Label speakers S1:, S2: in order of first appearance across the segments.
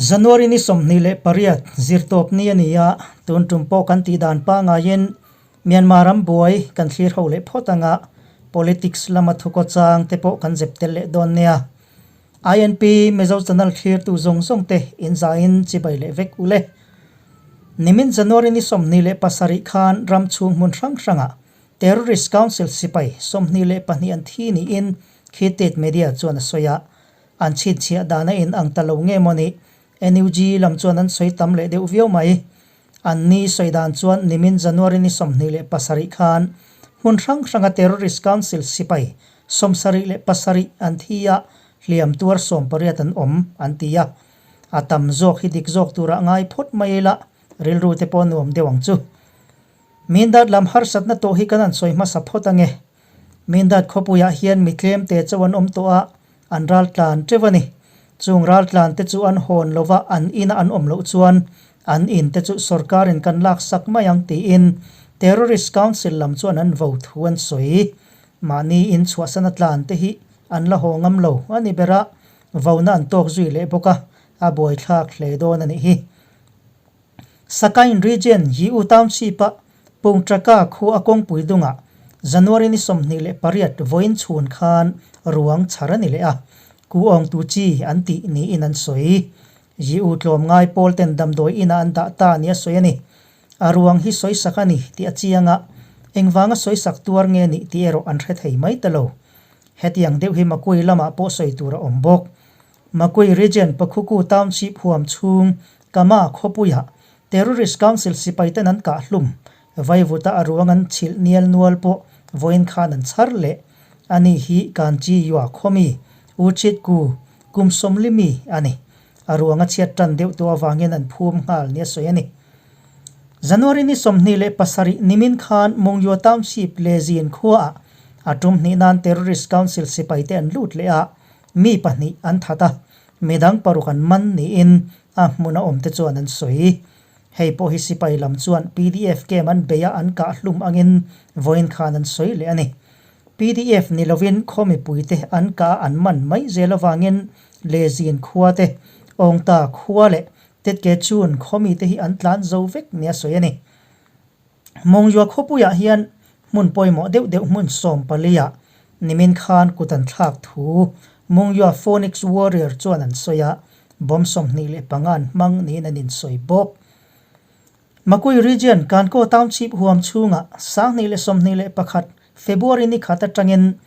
S1: January ni 28 zirtawp ni a ni a, tun tum pawh kan tih dan pangaiin Myanmar ram buai kan thlir ho leh phawt anga politics lama thukaw chang te pawh kan zep tel leh dawn nia. INP Mizo channel thlirtu zawng zawng te inzaiin chibai leh vek u le. Nimin January ni 27 khan ram chhung hmun hrang hrangah Terrorist Council sipai 22 an thi niin Khitit Media chuan a sawi a. An chhinchhiah dan a in ang ta lo nge maw ni? NUG lam chuan an sawi tam leh deuh viau mai. An ni sawi dan chuan nimin January ni 27 khan hmun hrang hranga Terrorist Council sipai 77 an thi a, hliam tuar 18 an awm an ti a. A tam zawk hi dik zawk turah ngai phawt mai ila rilru te pawh nuam deuh ang chu. Mindat lam harsatna tawh hi kan han sawi hmasa phawt ange. Mindat khawpuiah hian mi tlem te chauh an awm tawh a, an raltlan teuh a ni. Chung raltlan te chu an hawn lova an ina an awm loh chuan an in te chu sorkarin kan laksak mai ang tiin Terrorist Council lam chuan an vo thu an sawi. Mahni in chhuahsana tlan te hi an la haw ngam lo a ni ber a, vona an tawk zui leh bawk a, a buaithlak hle dawn a nih hi. Sakain Region Yiu Township-a Pungtraka khua a kawngpui dungah January ni 28 vawiin chhun khan ruang chhar a ni leh a, ku awngtu chi an tih niin an sawi. Yiu tlawmngai pawl ten damdawi inah an dah ta nia sawi a ni. A ruang hi sawisak a ni tih a chiang a, engvanga sawisak tuar nge nih tih erawh an hre thei mai ta lo. Hetiang deuh hi Makui lamah pawh sawi tur a awm bawk. Makui Region Pakhuku Township huam chhung Kama khawpuiah Terrorist Council sipaiten an kah hlum vaivuta a ruang an chhilh nial nual pawh vawiin khan an chhar leh. Ani hi Kanchi Yua khawmi U Chit Ku kum sawmli mi a ni. A ruang a chhiat tan deuh tawh avangin an phum nghal nia sawi a ni. January ni 27 nimin khan Mungyua Township Lezin khuaah a tum hnih nan Terrorist Council sipaite an lut leh a, Mi pahnih an that a, midang paruk an man niin a hmuna awmte chuan an sawi. Hei pawh hi sipai lam chuan pdf camp an beih a an kah hlum angin vawiin khan an sawi leh a ni. Pdf ni lovin khaw mipuite an kah an man mai zel avangin Lezin khua te, Awngta khua leh Tetke chun khaw mite hi an tlan zo vek nia sawi a ni. Mawngzua khawpuiah hian hmun pawimawh deuh deuh hmun sawmpaliah nimin khan kut an thlak thu Mawngzua Phoenix Warrior chuan an sawi a, bomb 25 an hmang niin an insawi bawk. Makui Region Kankaw Township huam chhungah 2021 February ni khat atangin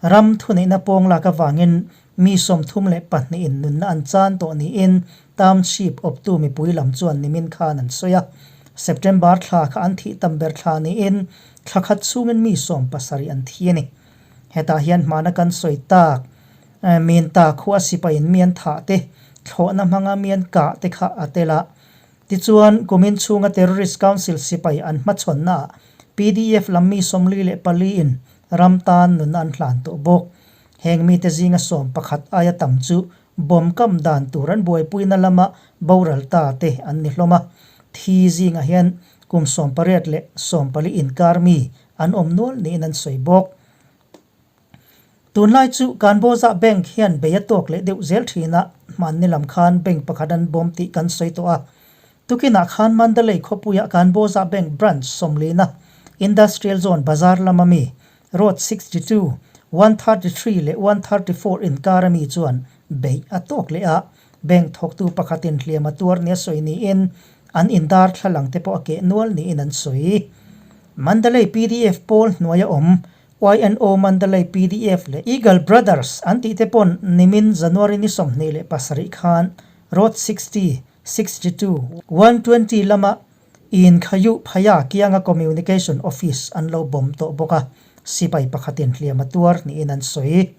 S1: ram thuneihna pawng lak avangin mi 32 in nunna an chan tawh niin Township awptu mipui lam chuan nimin khan an sawi a. September thla kha an thih tam ber thla niin thla khat chhungin mi 70 an thi a ni. Hetah hian hmana kan sawi tak min ta khua sipaiin mi an thah te, thlawhna hmanga mi an kah te kha a tel a. Tichuan, kumin chhunga Terrorist Council sipai an hmachhawnnaah pdf lam mi 44 in ram tan nunna an hlan tawh bawk. Heng mite zinga 11 aia tam chu bomb kam dan tur an buaipuina lama boral ta te an ni hlawm a. Thi zingah hian kum 18 leh 14 inkar mi an awm nual niin an sawi bawk. Tunlai chu Kanbawza Bank hian bei a tawk leh deuh zel thin a, hmanni lam khan bank pakhat an bawm tih kan sawi tawh a. Tukinah khan Mandalay khawpuiah Kanbawza Bank branch sawmlina Industrial Zone bazar lama mi Road 62, 133 leh 134 inkar a mi chuan bei a tawk leh a, bank thawktu pakhatin hliam a tuar nia sawi niin an indar thlalang te pawh a keh nual niin an sawi. Mandalay pdf pawl hnuaia awm YNO Mandalay pdf leh Eagle Brothers an tih te pawn nimin January ni 27 khan Road 60, 62, 120 lama in Khayu Phaya kianga Communication Office an lo bawm tawh bawk a, sipai pakhatin hliam a tuar niin an sawi.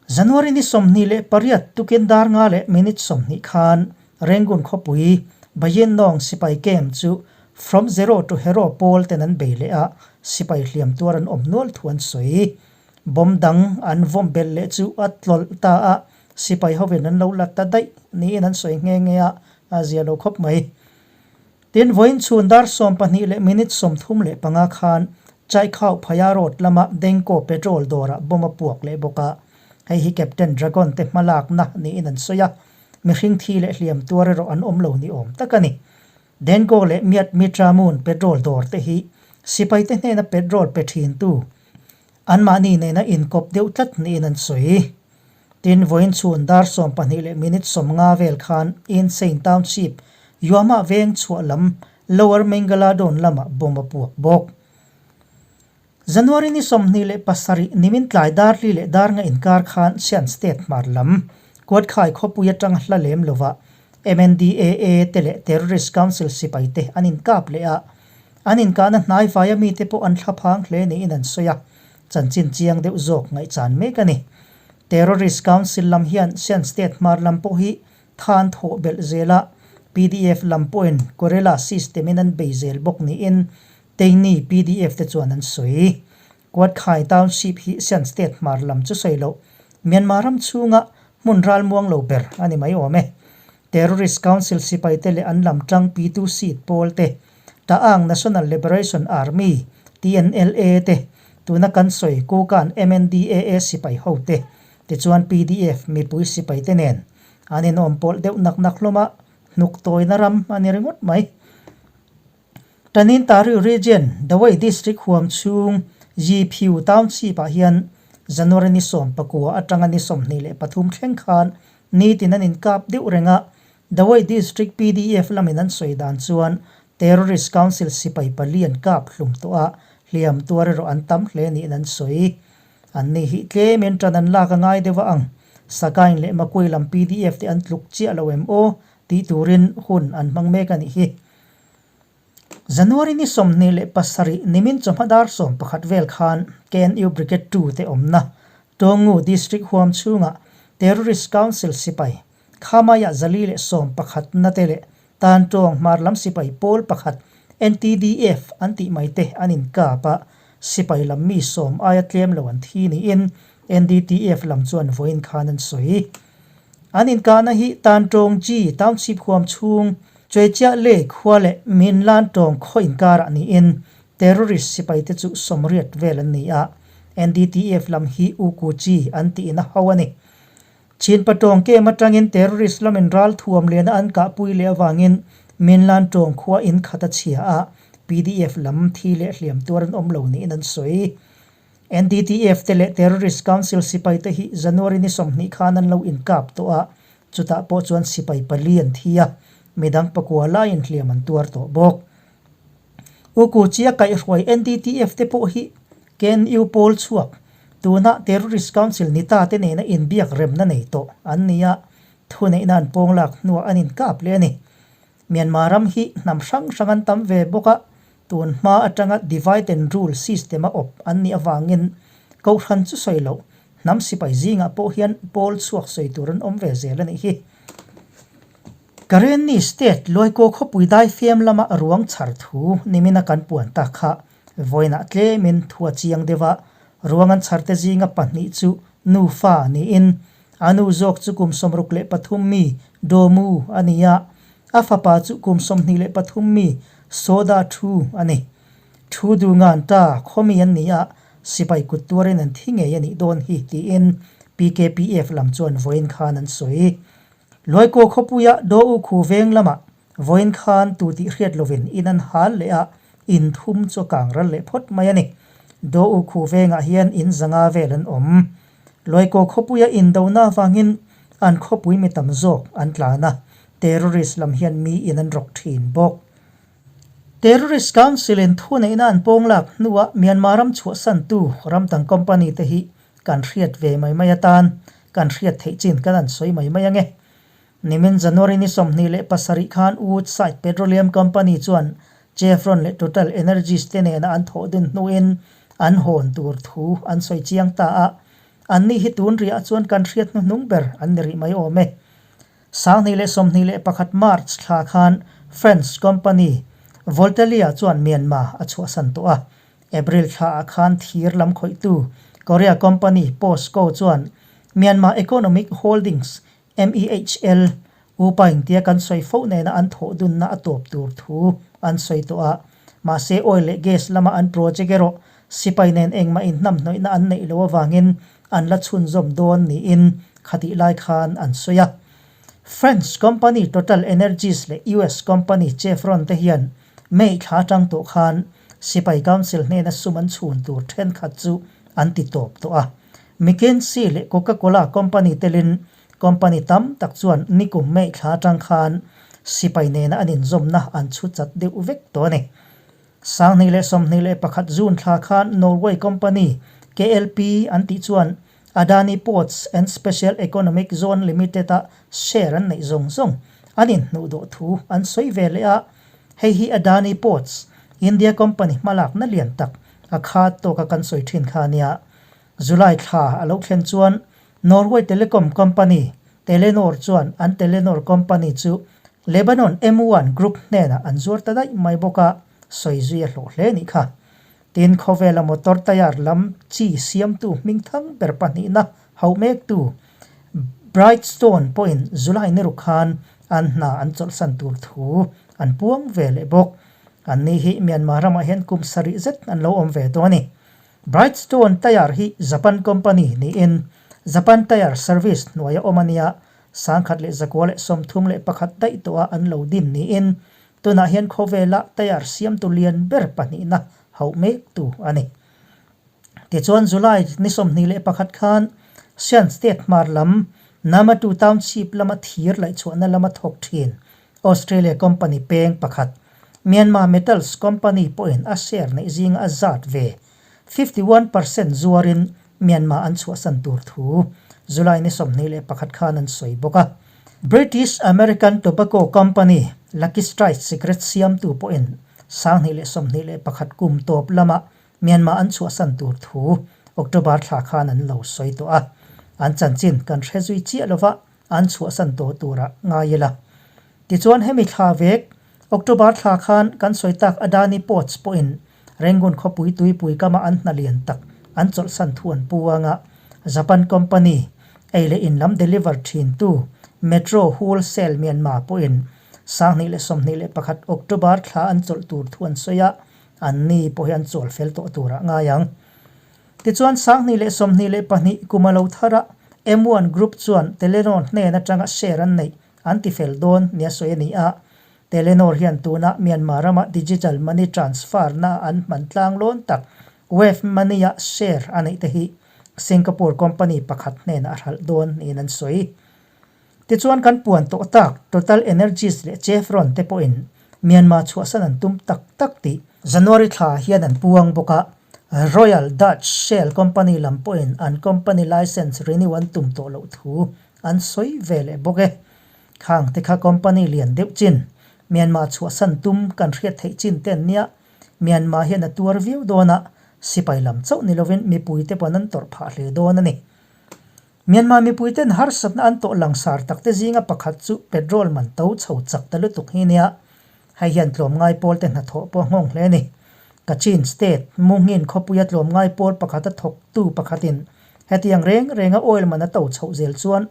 S1: January ni 28 tukin dar nga leh minute 20 khan Rangoon khawpui Bayinnawng sipai camp chu From Zero to Hero pawl ten an bei leh a, sipai hliam tuar an awm nual thu an sawi. Bomb dang an vawm belh leh chu a tlawlh ta a, sipai hovin an lo la ta daih niin an sawi nghe nghe a, a zia lo khawp mai. Tin, vawiin chhun dar 12 leh minute 35 khan Chaikhau Phaya Road lama Dengko petrol dawrah bomb a puak leh bawk a, hei hi Captain Dragon te hmalakna niin an sawi a. Mihring thi leh hliam tuar erawh an awm lo ni awm tak a ni. Dengo leh Myat Mitramun petrol dawr te hi sipaite hnena petrol pe thintu anmahni nena inkawp deuh tlat niin an sawi. Tin, vawiin chhun dar 12 leh minute 50 vel khan Insein Township, Yuama veng chhuah lam Lower Mengaladon lamah bomb a puak bawk. January ni 27 nimin tlai dar li leh dar nga inkar khan Shan State hmar lam Kuatkhai khawpui atanga hla lem lova MNDAA te leh Terrorist Council sipai te an inkap leh a, an inkahna hnai vaia mite pawh an thlaphang hle niin an sawi a, chanchin chiang deuh zawk ngaihchan mek a ni. Terrorist Council lam hian Shan State hmar lam pawh hi than thawh belh zel a, pdf lam pawhin Guerrilla system in an bei zel bawk niin Teini pdf te chuan an sawi. Kuatkhai Township hi Shan State hmar lam chu sawi loh, Myanmar ram chhunga hmun ralmuang lo ber a ni mai awm e. Terrorist Council sipai te leh an lam tang Pitu Seat pawl te, Ta'ang National Liberation Army, TNLA, te, tuna kan sawi Kukan MNDAA sipai ho te, tichuan pdf mipui sipai te nen an inawm pawlh deuh nak nak hlawm a, hnuk tawina ram a ni ringawt mai. Tanin Tariu Region, Dawei District huam chhung Yiphiu Township ah hian January ni 19 atanga ni 23 thleng khan nitin an inkap deuh reng a, Dawei District pdf lamin an sawi dan chuan Terrorist Council sipai pali an kap hlum tawh a, hliam tuar erawh an tam hle niin an sawi. Anni hi tlemin tan an lak a ngai deuh a ang. Sagaing leh Makui lam pdf te an tluk chiah lo em aw tih turin hun an hmang mek a nih hi. January ni 27 nimin chawhma dar 11 vel khan KNU Brigade Two te awmna Tawngu District huam chhungah Terrorist Council sipai Khamaiah 411 na te leh Tantawng hmar lam sipai pawl pakhat NTDF an tih mai te an inkap a, sipai lam mi sawm aia tlem lo an thi niin NDTF lam chuan vawiin khan an sawi. An inkahna hi Tantawng G Township huam chhung Chuaichiah Lake khua leh Minlan tawng khaw inkarah niin terrorist sipaite chu 80 vel an ni a, NDTF lam hi U Ku Chi an tiin a ho a ni. Chinpa tawng kem atangin terrorist lamin ral thuam liana an kahpui leh avangin Minlan tawng khua in khat a chhia a, pdf lam thi leh hliam tuar an awm lo niin an sawi. NDTF te leh Terrorist Council sipaite hi January ni 20 khan an lo inkap tawh a, chutah pawh chuan sipai pali an thi a, midang pakua laiin hliam an tuar tawh bawk. U Ku Chia kaihhruai NDTF te pawh hi KNU pawl chhuak, tuna Terrorist Council ni ta te nena inbiak remna nei tawh an ni a, thuneihna an pawng lak hnuah an inkap leh a ni. Myanmar ram hi hnam hrang hrang an tam ve bawk a, Tun hma atanga divide and rule system a awp an nih avangin Kohhran chu sawi loh, hnam sipai zingah pawh hian pawl chhuak sawi tur an awm ve zel a nih hi. Karenni State Luaikaw khawpui daifiam lama ruang chhar thu nimina kan puan tak kha vawiinah tlemin thu a chiang deuh a, ruang an chhar te zinga pahnih chu nufa niin a nu zawk chu kum 63 mi Domu a ni a, A fapa chu kum 23 mi Soda Thu a ni. Thu du ngan ta khawmi an ni a, sipai kut tuarin an thi ngei a nih dawn hi tiin PKPF lam chuan vawiin khan an sawi. Luaikaw khawpuia Do U Khu veng lamah vawiin khan tu tih hriat lovin in an hal leh a, in thum chu a kang ral leh phawt mai a ni. Do U Khu vengah hian in zanga vel an awm. Luaikaw khawpuia indona avangin an khawpui mi tam zawk an tlan a, terrorist lam hian mi in an rawk thin bawk. Terrorist Council in thuneihna an pawng lak hnuah Myanmar ram chhuahsantu ramdang company te hi kan hriat ve mai mai atan kan hriat theih chin kan an sawi mai mai ange. Nimin January ni 27 khan Woodside Petroleum Company chuan Chevron leh Total Energies te nena an thawh dun hnuin an hawn tur thu an sawi chiang ta a, anni hi tun riah chuan kan hriat hnuhnung ber an ni rih mai awm e. 2021 March thla khan French company Voltalia chuan Myanmar a chhuahsan tawh a, April thlaah khan thir lam khawihtu Korea company POSCO chuan Myanmar Economic Holdings MEHL, Upa intia kan sawi fo nena an thawh dunna a tawp tur thu an sawi tawh a, mahse oil leh gas lama an project erawh sipai nen engmah inhnamhnawihna an neih loh avangin an la chhunzawm dawn niin khatih lai khan an sawi a. French company Total Energies leh US company Chevron te hian May thla atang tawh khan Sipai Council hnena sum an chhun tur thenkhat chu an ti tawp tawh a. McKinsey leh Coca-Cola company telin company tam tak chuan nikum May thla atang khan sipai nena an inzawmna an chhu chat deuh vek tawh a ni. 2021 June thla khan Norway company KLP an tih chuan Adani Ports and Special Economic Zone Limited-a share an neih zawng zawng an inhnuh dawh thu an sawi ve leh a, hei hi Adani Ports, India company hmalakna lian tak a khat tawka kan sawi thin kha a nia. July thla a lo thlen chuan Norway telecom company Telenor chuan an Telenor company chu Lebanon M-one Group hnenah an zuar ta daih mai bawk a, sawi zui a hlawh hle nih kha. Tin, khawvela motor tayar lam chi siamtu hmingthang ber pahnihna hauh mektu Bridgestone pawhin July ni ruk khan an hna an chawlhsan tur thu an puang ve leh bawk. Anni hi Myanmar ramah hian kum sarih zet an lo awm ve dawn a ni. Bridgestone tayar hi Japan company niin Japan Tire Service hnuaia awm a nia, 1931 daih tawha an lo din niin Tunah hian khawvela tayar siamtu lian ber pahnihna hauh mektu a ni. Tichuan July ni 21 khan Shan State hmar lam Namatu Township lama thir laihchhuahna lama thawk thin Australia company peng pakhat Myanmar Metals Company pawhin a share neih zinga a zat ve 51% zuarin Myanmar an chhuahsan tur thu July ni 21 khan an sawi bawk a. British American Tobacco Company Lucky Strike cigarette siamtu pawhin 2021 kum tawp lama Myanmar an chhuahsan tur thu October thla khan an lo sawi tawh a. An chanchin kan hre zui chiah lova an chhuahsan tawh turah ngai ila. Tichuan hemi thla vek October thla khan kan sawi tak Adani Ports pawhin Rangoon khawpui tuipui kama an hna lian tak an chawlhsan thu an pu anga Japan company ei leh in lam deliver thintu Metro Wholesale Myanmar pawhin 2021 October thla an chawlh tur thu an sawi a, anni pawh hi an chawl fel tawh turah ngai ang. Tichuan 2022 kum a lo thar a, M one Group chuan Telenor hnen atanga share an neih an ti fel dawn nia sawi a ni a. Telenor hian tuna Myanmar rama digital money transfer na an hman tlang lawn tak Wave Money-a share a neih te hi Singapore company pakhat hnenah a hralh dawn niin an sawi. Tichuan kan puan tawh tak Total Energies leh Chevron te pawhin Myanmar chhuahsan an tum tak tak tih January thla hian an puang bawk a, Royal Dutch Shell company lam pawhin an company licence renew an tum tawh loh thu an sawi ve leh bawk e. Khang te kha company lian deuh chin Myanmar chhuahsan tum kan hriat theih chin te an nia, Myanmar hian a tuar viau dawn a, sipai lam chauh ni lovin mipui te pawn an tawrh phah hle dawn a ni. Myanmar mipui ten harsatna an tawh langsar tak te zinga pakhat chu petrol man to chho chak ta lutuk hi nia. Hei hian tlawmngai pawl te hnathawh pawh a nghawng hle a ni. Kachin State, Mungin khawpuia tlawmngai pawl pakhata thawktu pakhatin hetiang reng renga oil man a to chhoh zel chuan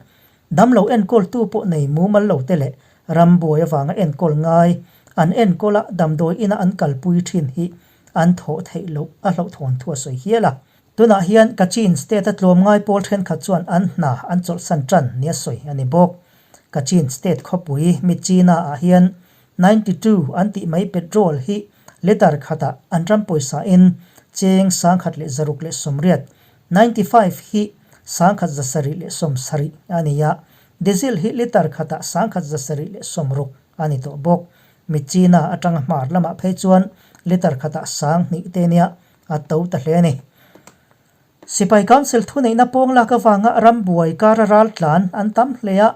S1: damlo enkawltu pawh nei mumal lo te leh rambuai avanga enkawl ngai an enkawla damdawi ina an kalpui thin hi an thawh theih loh a hlauhthawn thu a sawi hial a. Tunah hian Kachin State-a tlawmngai pawl thenkhat chuan an hna an chawlhsan tan nia sawi a ni bawk. Kachin State khawpui Myitkyina-ah hian 92 an tih mai petrol hi litre khatah an ram pawisa-in cheng 1680, 95 hi 1770 a ni a, diesel hi litre khatah 1760 a ni tawh bawk. Myitkyina atanga hmar lamah phei chuan litre khatah 2000 te nia a to ta hle a ni. Sipai Council thuneihna pawng lak avanga rambuai kara raltlan an tam hle a,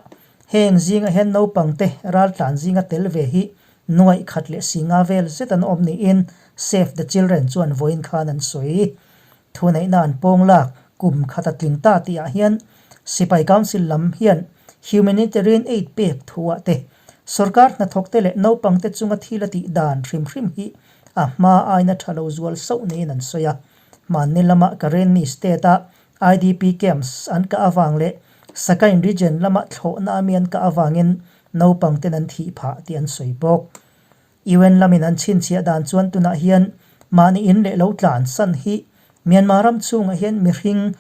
S1: heng zinga hian naupangte raltlan zinga tel ve hi nuaih khat leh singa vel zet an awm niin Save the Children chuan vawiin khan an sawi. Thuneihna an pawng lak kum khat a tling ta tihah hian Sipai Council lam hian Humanitarian Aid pek thuah te, sorkar hnathawkte leh naupangte chunga thil a tih dan hrim hrim hi a hma aina tha lo zual sauh niin an sawi a. Hmanni lama Karenni State-a IDP camps an kah avang leh Sagaing Region lama thlawhna ami an kah avangin naupang ten an thih phah tih an sawi bawk. UN lamin an chhinchhiah dan chuan tunah hian mahni in leh lo tlan san hi Myanmar ram chhungah hian mihring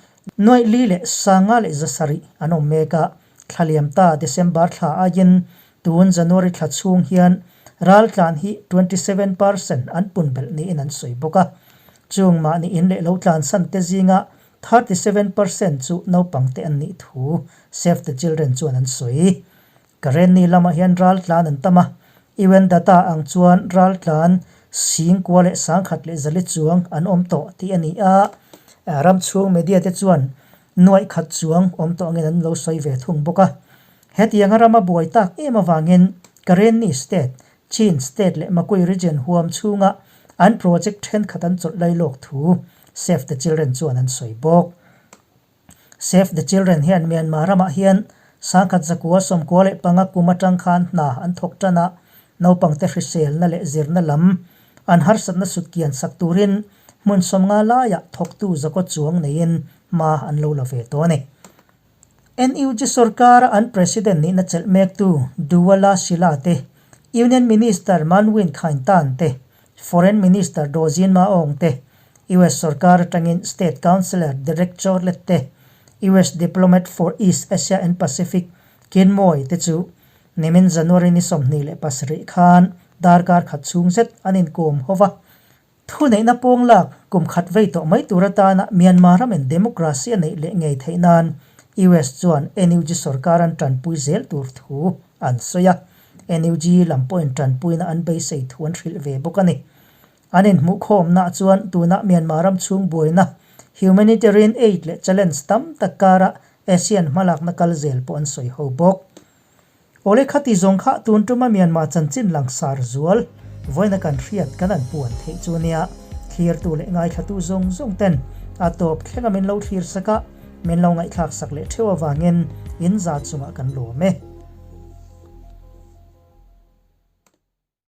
S1: nuaih li leh sanga leh zasarih an awm mek a. Thla liam ta December thla aiin tun January thla chhung hian raltlan hi 27% an pun belh niin an sawi bawk a. Chung mahni in leh lo tlansan te zinga 37% chu naupang te an nih thu Save the Children chuan an sawi. Karenni lamah hian raltlan an tam a, UN data ang chuan raltlan singkua leh sangkhat leh zali chuang an awm tawh tih a ni a, ram chhung media te chuan nuaih khat chuang awm tawh angin an lo sawi ve thung bawk a. Hetianga rama buai tak em avangin Karenni state, Chin state leh Makui region huam chhunga an project thenkhat an chawlh lai lawk thu Save the Children chuan an sawi bawk. Save the Children hian Myanmar ramah hian sangkhat zakua 95 kum atang khan hna an thawk tan a, naupangte hriselna leh zirna lam an harsatna sutkian sak turin hmun 50 laiah thawktu zakaw chuang neiin hma an lo la ve tawh a ni. NUG sorkara an President nihna chelh mektu Duwala Shila te, Union Minister Manwin Khaing Tan te, Foreign Minister Daw Zin Maung te, US sorkar atangin State Councilor Derek Chollet te, US Diplomat for East Asia and Pacific Kin Moy te chu nimin January ni 27 khan darkar khat chhung zet an inkawm ho va. Thuneihna pawng lak kum khat vei tawh mai tur atana Myanmar ramin democracy a neih leh ngei theih nan US chuan NUG sorkar an tanpui zel tur thu an sawi a. NUG lam pawhin tanpuina an beisei thu an hrilh ve bawk a ni. An inhmuhkhawmnaah chuan tuna Myanmar ram chhung buaina, humanitarian aid leh challenge tam tak kara ASEAN hmalakna kal zel pawh an sawi ho bawk. Awle khati zawng kha tun tuma Myanmar chanchin langsar zual vawiina kan hriat kan an puan theih chu nia, thlirtu leh ngaithlatu zawng zawng ten a tawp thlenga min lo thlir sak a, min lo ngaihthlak sak leh theuh avangin in za chungah kan lawm e.